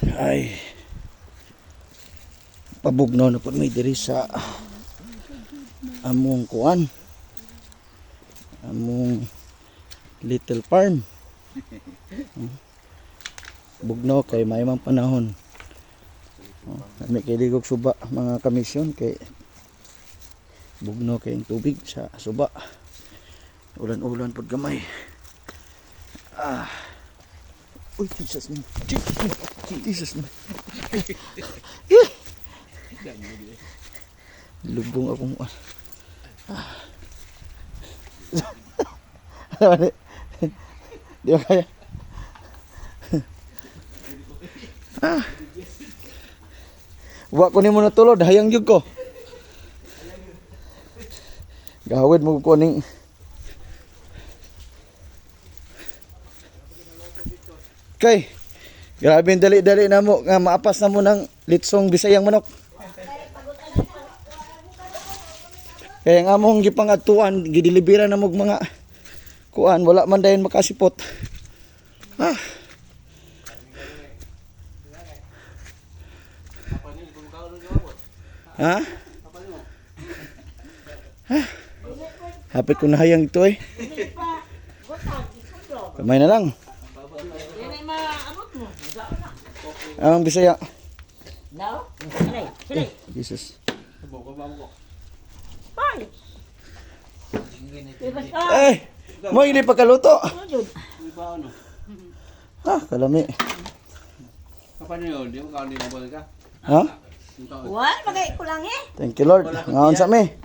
Ay. Pabugnaw na po may diri sa among kuan. Among little farm. Bugnaw kay may mang panahon. Oh, kami kay ligog suba, mga kamisyon, kay bugnaw kay ang tubig sa suba. Ulan-ulan pod gamay. Ah. Uy, Jesus name. Jesus name. Jesus name. Lubong akong ah. Di ba kaya? Ah. Wa ko nimo natulod, hayang jud ko. Gawid mo ko ning. Kay, grabe ang dali-dali na mo nga maapas na mo ng litsong Bisayang manok. Kaya ang among gipangadtuan, gidilibera na mog mga kuan, wala man dayon makasipot. Ah. Ha? Ha? Hapit ko nahayang ito eh. Kamay na lang. Yan ay maabot mo. Ang Bisaya. No? Silay, silay. Jesus. Bye. Basta. Eh, mo hindi pagkaluto. Ano yun? Ha, kalami. Kapag yun, di mo kaon mo ka. Ha? Wal, magay ko lang eh. Thank you, Lord. Ngaon sa mi.